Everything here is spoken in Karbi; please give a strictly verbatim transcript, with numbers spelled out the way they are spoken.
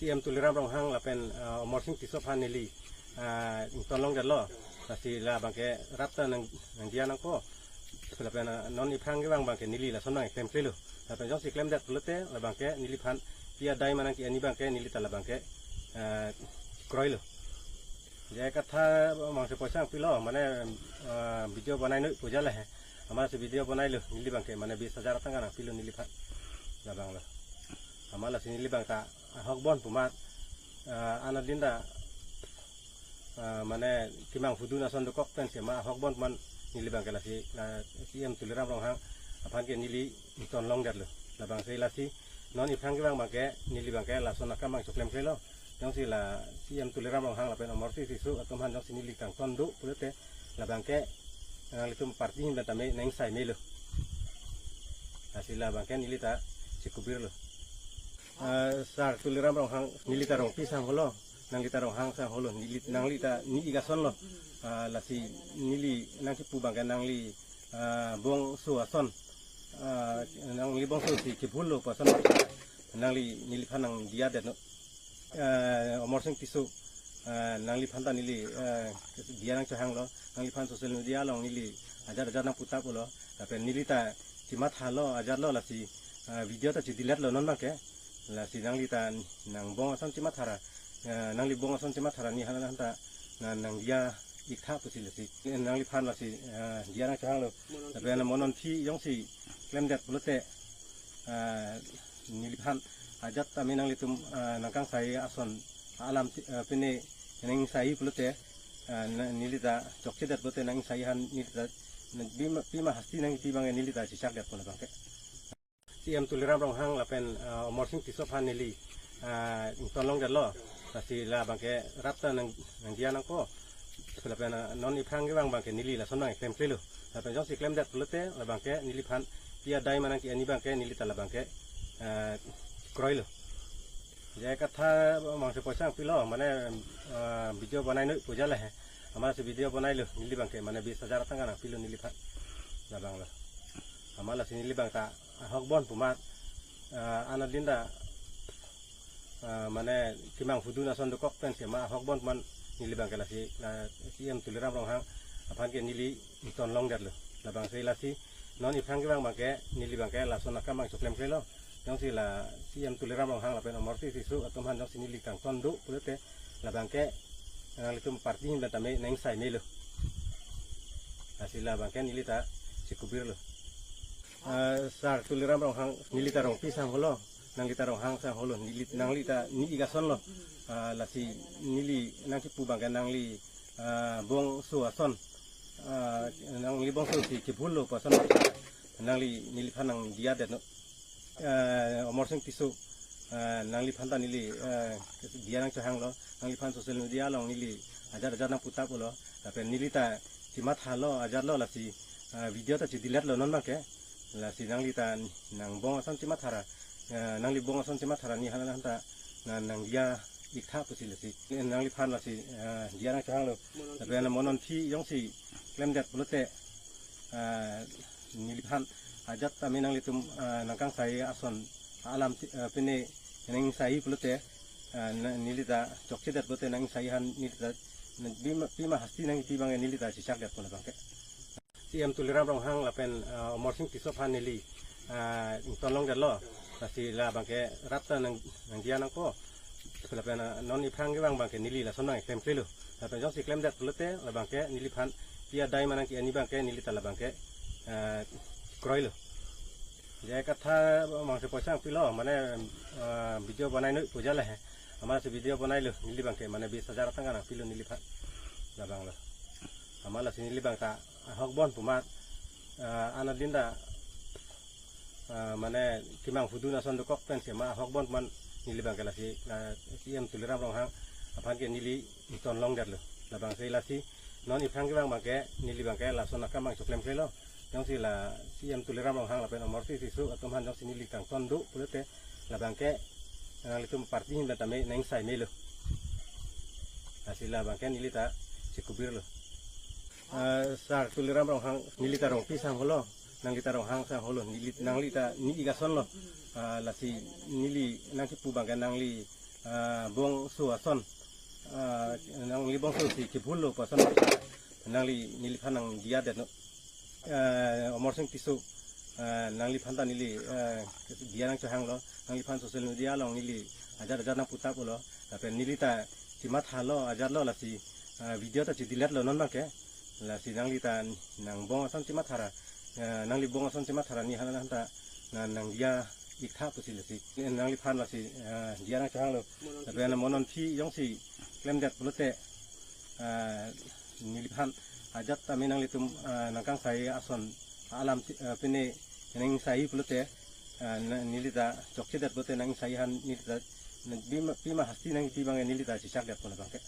C M Tuliram Ronghang lapen, ah, Amarsing Tisso aphan neli, ah, ingtonlongdetlo. Lasi labangke rapta nang, nangdiya nangpo. Lapen, ah, non iphrang kevang abangke neli lason nangklemklelo. Lapen jongsi klemdet pulote labangke neliphan pi adai ma nangke-en abangke neli ta labangke, ah, kroilo. Je katha mangse poisa nangpilo, mane, ah, video bonai noi pu jale he. Amatsi video bonailo, neli abangke mane bis hajar tangka nangpilo neliphan. Labanglo. Amat lasi neli abang ta ahokbom pu ma, ah, anadin ta, ah, mane kemang hudun ason dokok pensi ma ahokbom pu ma neli abangke lasi, ah, C M Tuliram Ronghang aphan ke neli ingtonlongdetlo. Labangsi lasi non iphrang kevang abangke neli abangke lason akam abang choklemklelo. Jongsi la C M Tuliram Ronghang lapen Amarsing Tisso atum aphan jongsi neli kangton do pulote labangke nanglitum party ahin pen tame nangsai melo. Lasi labangke neli ta chikubirlo. Ah, Sir Tuliram Ronghang, neli ta Rongpi sangholo, nangli ta Ronghang sangholo, neli, nangli ta ni-ik asonlo. Ah, lasi neli nangkipu abangke nangli, ah, bongso ason, ah, nangli bongso si kebhullo pu ason nangli neliphan nangdiyadetnon. Eh, Amarsing Tisso, eh, nangliphan ta neli, eh, diya nangchohanglo, nangliphan social media along neli ajat ajat nangputaplo, lapen neli ta chimathalo, ajatlo lasi, eh, video ta chideletlo non abangke, lasi nangli ta nangbong ason chimathara, eh, nangli bong ason chimathara ni hala hanta na nangdiya iktha pusi lasi, nangliphan lasi, eh, diya nangchohanglo, lapen mo non aphi jongsi klemdet pulote, eh, neliphan ajat tame nanglitum, eh, nangkangsai ason alam ti-, eh, pine nangsai pulote, eh, na-, neli ta chokchedet pulote nangsai aphan neli ta na-, pima, pima hasti nangpi abang neli ta chechakdetpo labangke. C M Tuliram Ronghang lapen, eh, Amarsing Tisso aphan neli, eh, ingtonlongdetlo. Lasi labangke rapta nang, nangdiya nangpo. Lapen, ah, non iphrang kevang abangke neli lason nangklemklelo. Lapen jongsi klemdet pulote labangke neliphan pi adai ma nangke-en abangke neli ta labangke, eh, kroilo. Je katha mangse poisa nangpilo, mane, ah, video bonai noi pu jale he. Amatsi video bonailo, neli abangke mane bis hajar tangka nangpilo neliphan. Labanglo. Amat lasi neli abang ta ahokbom pu ma, ah, anadin ta, ah, mane kemang hudun ason dokok pensi ma ahokbom pu ma neli abangke lasi, ah, C M Tuliram Ronghang aphan ke neli ingtonlongdetlo. Labangsi lasi non iphrang kevang abangke neli abangke lason akam abang choklemklelo. Jongsi la C M Tuliram Ronghang lapen Amarsing Tisso atum aphan jongsi neli kangton do pulote labangke nanglitum party ahin pen tame nangsai melo. Lasi labangke neli ta chikubirlo. Ah, Sir Tuliram Ronghang, neli ta Rongpi sangholo, nangli ta Ronghang sangholo, neli, nangli ta ni-ik asonlo. Ah, lasi neli nangkipu abangke nangli, ah, bongso ason, ah, nangli bongso si kebhullo pu ason nangli neliphan nangdiyadetnon. Eh, Amarsing Tisso, eh, nangliphan ta neli, eh, diya nangchohanglo, nangliphan social media along neli ajat ajat nangputaplo, lapen neli ta chimathalo, ajatlo lasi, eh, video ta chideletlo non abangke, lasi nangli ta nangbong ason chimathara, eh, nangli bong ason chimathara ni hala hanta na nangdiya iktha pusi lasi, nangliphan lasi, eh, diya nangchohanglo, lapen mo non aphi jongsi klemdet pulote, eh, neliphan ajat tame nanglitum, eh, nangkangsai ason alam ti-, eh, pine nangsai pulote, eh, na-, neli ta chokchedet pulote nangsai aphan neli ta na-, pima, pima hasti nangpi abang neli ta chechakdetpo labangke. C M Tuliram Ronghang lapen, eh, Amarsing Tisso aphan neli, eh, ingtonlongdetlo. Lasi labangke rapta nang, nangdiya nangpo. Lapen, ah, non iphrang kevang abangke neli lason nangklemklelo. Lapen jongsi klemdet pulote labangke neliphan pi adai ma nangke-en abangke neli ta labangke, eh, kroilo. Je katha mangse poisa nangpilo, mane, ah, video bonai noi pu jale he. Amatsi video bonailo, neli abangke mane bis hajar tangka nangpilo neliphan. Labanglo. Amat lasi neli abang ta ahokbom pu ma, ah, anadin ta, ah, mane kemang hudun ason dokok pensi ma ahokbom pu ma neli abangke lasi, ah, C M Tuliram Ronghang aphan ke neli ingtonlongdetlo. Labangsi lasi non iphrang kevang abangke neli abangke lason akam abang choklemklelo. Jongsi la C M Tuliram Ronghang lapen Amarsing Tisso atum aphan jongsi neli kangton do pulote labangke nanglitum party ahin pen tame nangsai melo. Lasi labangke neli ta chikubirlo. Ah, Sir Tuliram Ronghang, neli ta Rongpi sangholo, nangli ta Ronghang sangholo, neli, nangli ta ni-ik asonlo. Ah, lasi neli nangkipu abangke nangli, Ah, bongso ason, ah, nangli bongso si kebhul lo pu ason nangli neliphan nangdiya det no. Ah, Amarsing Tisso, ah, nangliphan ta neli, ah, diya nangchehang lo, nangliphan social media along neli ajat ajat nangputap lo, lapen neli ta chimatha lo, ajat lo lasi, ah, video ta chidelete lo non abangke, lasi nangli ta nangbong ason chimatha ra, ah, nangli bong ason chimatha ra neliphan ta na nangdiya iktha pusi lasi, nangliphan lasi, ah, diya nangchehang lo. Lapen mo non aphi jongsi klemdet pulote, ah, neliphan ajat tame nanglitum, ah, nangkangsai ason alam si, ah, pine nangsai pulote, ah, na- neli ta chokchedet pulote nangsai han neli ta na- pima, pima hasti nangpi abang neli ta chichakdet pon abangke.